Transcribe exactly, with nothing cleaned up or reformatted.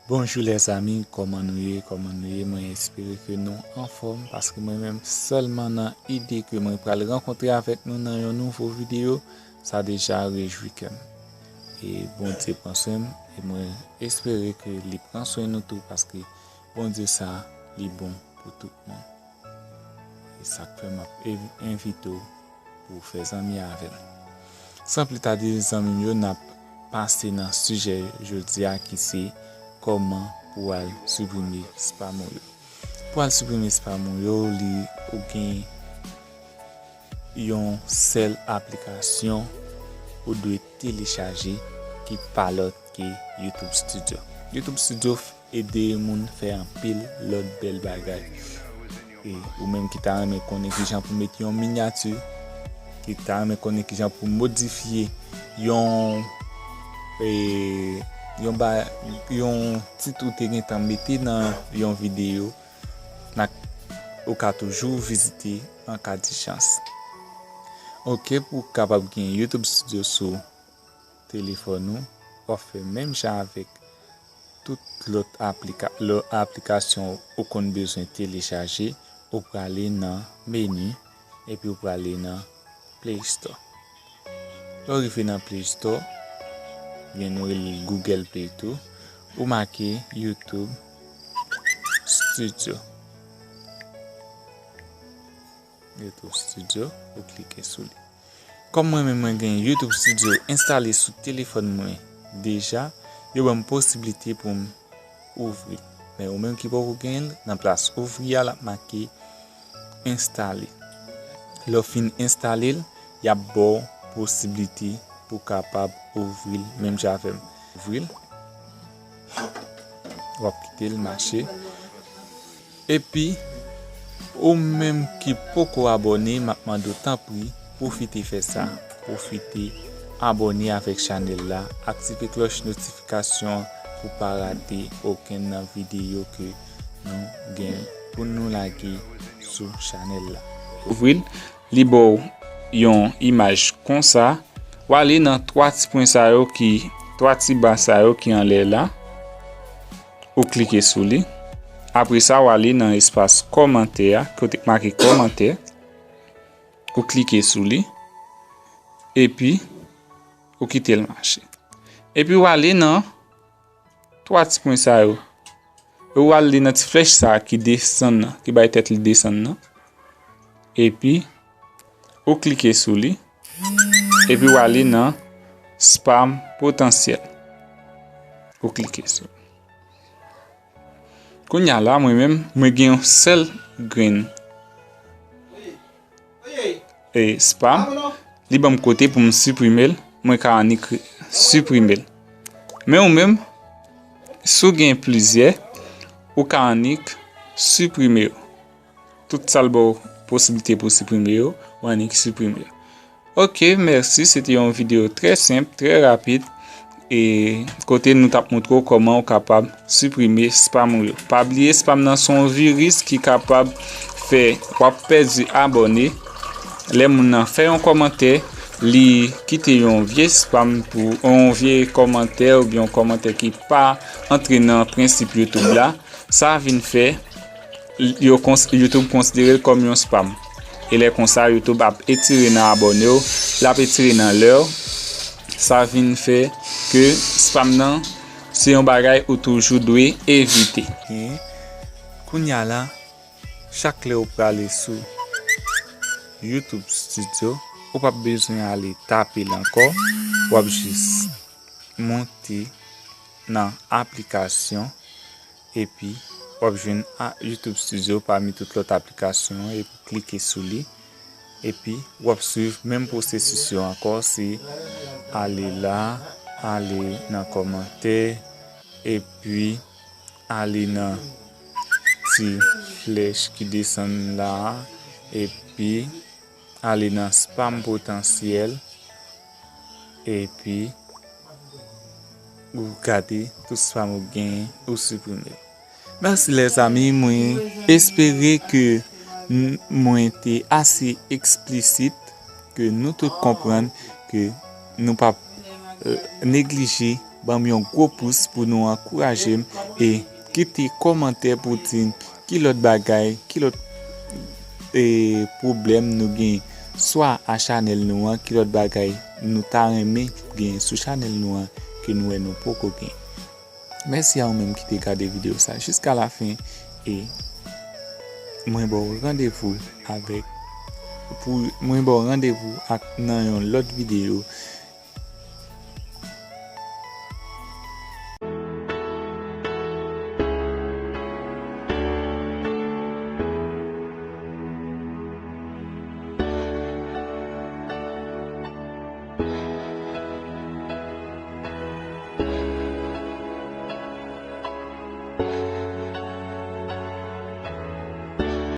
Bonjou lèzanmi, kòman nou ye? Kòman nou ye? Mwen espere ke nou anfòm, paske mwen menm sèlman nan ide ke mwen pral rankontre avèk nou nan yon nouvo videyo, sa deja rejwi kè m. E Bondye pran swen m, e mwen espere ke li pran swen nou tou, paske Bondye sa, li bon pou tout moun. E sa k fè m ap env-, envite w pou w fè zanmi avè m. San pli tade, zanmi m yo, n ap pase nan sijè jodi a ki se kòman pou w al siprime spam ou yo. Pou w al siprime spam ou yo, li ou gen yon sèl aplikasyon ou dwe telechaje ki pa lòt ke YouTube Studio. YouTube Studio ede moun fè anpil lòt bèl bagay. E ou menm ki ta renmen konnen kijan pou mete yon minyati, ki ta renmen konnen kijan pou modifye yon, e, yon ba, yon tit ou te gentan mete nan yon videyo, n a, ou ka toujou vizite an ka dijans. Oke, pou w kapab gen YouTube Studio sou telefòn ou, w ap fè menm jan avèk tout lòt aplika-, lòt aplikasyon ou konn bezwen telechaje, ou prale nan meni, epi ou prale nan Play Store. Lè w rive nan Play Store, oubyen nou rele l Google Play tou, ou make YouTube Studio. YouTube Studio, ou klike sou li. Kòm mwen menm mwen gen YouTube Studio enstale sou telefòn mwen deja, yo ban m posiblite pou m ouvri l. Men ou menm ki poko gen l, nan plas ouvri a, l ap make enstale. Lè w fin enstale l, y ap ba w posiblite pou w kapab ouvri l menm jan avè m. Ouvri l. W ap kite l mache. Epi, ou menm ki poko abòne, m ap mande w tanpri, pwofite fè sa. Pwofite abòne avèk chanèl la, aktive klòch notifikasyon pou pa rate okenn nan videyo ke nou gen pou nou lage sou chanèl la. Ouvri l, li ba w yon imaj konsa. W ale nan twa ti pwen sa yo ki, twa ti ba sa yo ki anlè la. Ou klike sou li. Apre sa, w ale nan espas kòmantè a, kote k make kòmantè. Ou klike sou li. Epi, ou kite l mache. Epi, w ale nan twa ti pwen sa yo. E w ale nan ti flèch sa a ki desann nan, ki bay tèt li desann nan. Epi, ou klike sou li. Epi, w ale nan spam potansyèl. Ou klike sou li. Kounye a la, mwen menm, mwen gen yon sèl grenn e spam, li ban m kote pou m siprime l, mwen ka annik siprime l. Men ou menm, si w gen plizyè, ou ka annik siprime yo. Tout sa l ba w posiblite pou siprime yo, ou annik siprime yo. Oke, mèsi. Se te yon videyo trè senp, trè rapid. E kote nou t ap montre w kòman w kapab siprime spam ou yo. Pa bliye, spam nan se yon viris ki kapab fè w ap pèdi abòne. Lè moun nan fè yon kòmantè, li kite yon vye spam pou, yon vye kòmantè oubyen yon kòmantè ki pa antre nan prensip YouTube la. Sa vin fè yo kons-, YouTube konsidere l kòm yon spam. E lè konsa, YouTube ap etire nan abòne w, l ap etire nan lè w. Sa vin fè ke spam nan se yon bagay ou toujou dwe evite. Kounye a la, chak lè ou prale sou YouTube Studio, ou p ap bezwen ale tape l ankò, w ap jis monte nan aplikasyon, epi w ap jwenn a-, YouTube Studio pami tout lòt aplikasyon an, epi klike sou li, epi w ap swiv menm pwosesis yo ankò, se ale la, ale nan kòmantè, epi ale nan ti flèch ki desann la a, epi ale nan spam potansyèl, epi ou gade, tout spam ou genyen, ou siprime l. Mèsi lèzanmi, mwen espere ke n- mwen te ase eksplisit, ke nou tout konprann ke nou p ap, euh, neglije ban m yon gwo pous pou nou ankouraje m e kite kòmantè pou di m ki lòt bagay, ki lòt, e, pwoblèm nou gen swa a chanèl nou an, ki lòt bagay nou ta renmen gen sou chanèl nou an ke nou wè nou poko gen. Mèsi a ou menm ki te gade videyo sa jiska lafen e mwen ba w randevou avèk, pou, mwen ba w randevou ak nan yon lòt videyo.